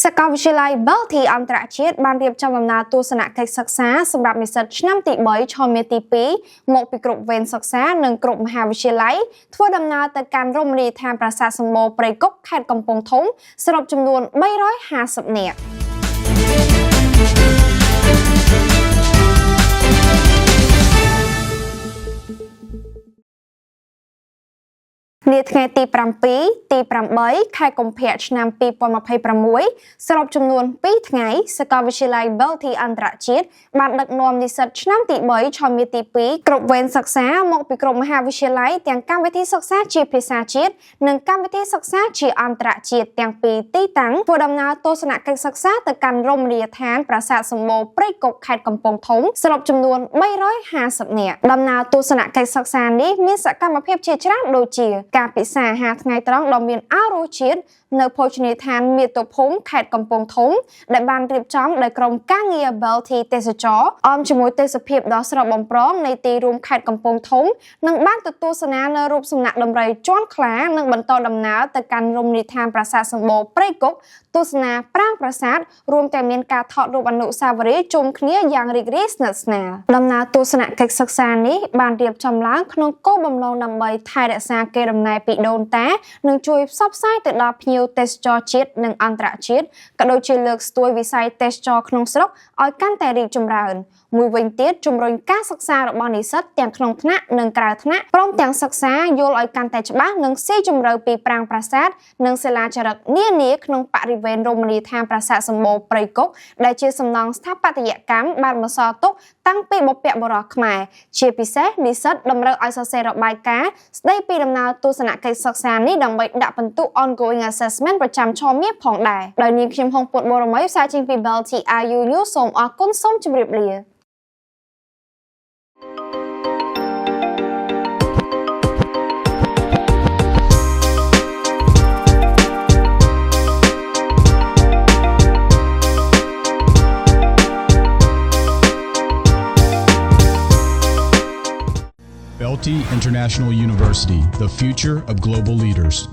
សាកលវិទ្យាល័យ Beltei អន្តរជាតិបានរៀបចំដំណើរទស្សនកិច្ចសិក្សាសម្រាប់និស្សិតឆ្នាំទី3ឆមាសទី2មកពីគ្រប់វេនសិក្សានិងគ្រប់មហាវិទ្យាល័យធ្វើដំណើរទៅកាន់រមណីយដ្ឋានប្រាសាទសម្បូរព្រៃគុកខេត្តកំពង់ធំសរុបចំនួន350នាក់។ នាថ្ងៃទី7ទី8ខែកុម្ភៈឆ្នាំ2026សរុបចំនួន2ថ្ងៃសាកលវិទ្យាល័យ Beltei អន្តរជាតិបានដឹកនាំនិស្សិតឆ្នាំទី3ឆមាសទី2គ្រប់វេនសិក្សាមកពីគ្រប់មហាវិទ្យាល័យទាំងកម្មវិធីសិក្សាជាភាសាជាតិនិងកម្មវិធីសិក្សាជាអន្តរជាតិទាំងពីរទីតាំងធ្វើដំណើរទស្សនកិច្ចសិក្សាទៅកាន់រមណីយដ្ឋានប្រាសាទសម្បូរព្រៃគុកខេត្តកំពង់ធំសរុបចំនួន350នាក់។ដំណើរទស្សនកិច្ចសិក្សានេះមានសកម្មភាពជាច្រើនដូចជាការពិសាអាហារថ្ងៃត្រង់ដ៏មានអរសជាតិនៅភោជនីយដ្ឋានមាតុភូមិខេត្តកំពង់ធំដែលបានរៀបចំដោយក្រុមការងារ Beltei ទេសចរអមជាមួយទេសភាពដ៏ស្រស់បំព្រងនៃទីរួមខេត្តកំពង់ធំនិងបានទៅទស្សនានៅរូបសំណាកដំរីជាន់ខ្លានិងបន្តដំណើរទៅកាន់រមណីយដ្ឋានប្រាសាទសម្បូរព្រៃគុកទស្សនាប្រាង្គប្រាសាទរួមទាំងមានការថតរូបអនុស្សាវរីយ៍ជុំគ្នាយ៉ាងរីករាយស្និទ្ធស្នាល។ដំណើរទស្សនកិច្ចសិក្សានេះបានរៀបចំឡើងក្នុងគោលបំណងដើម្បីថែរក្សាកេរដំណែលពីដូនតានិងជួយផ្សព្វផ្សាយទៅដល់ភ្ញៀវទេសចរជាតិនិងអន្តរជាតិក៏ដូចជាលើកស្ទួយវិស័យទេសចរក្នុងស្រុកឲ្យកាន់តែរីកចម្រើនមួយវិញទៀតជំរុញការសិក្សារបស់និស្សិតទាំងក្នុងថ្នាក់និងក្រៅថ្នាក់ព្រមទាំងសិក្សាយល់ឲ្យកាន់តែច្បាស់និងស៊ីជម្រៅពីប្រាង្គប្រាសាទនិងសិលាចារឹកនានាក្នុងបរិវេណរមណីយដ្ឋានប្រាសាទសម្បូរព្រៃគុកដែលជាសំណង់ស្ថាបត្យកម្មបានបន្សល់ទុកតាំងពីបុព្វបុរសខ្មែរជាពិសេសនិស្សិតតម្រូវឲ្យសរសេររបាយការណ៍ស្ដីពីដំណើរទស្សនកិច្ចសិក្សានេះដើម្បីដាក់ពិន្ទុ ongoing assessment ប្រចាំឆមាសផងដែរដោយនាងខ្ញុំហុងពុតបរមីផ្សាយចេញពី Beltei IU News សូមអរគុណសូមជម្រាបលា។ Beltei International University, the future of global leaders.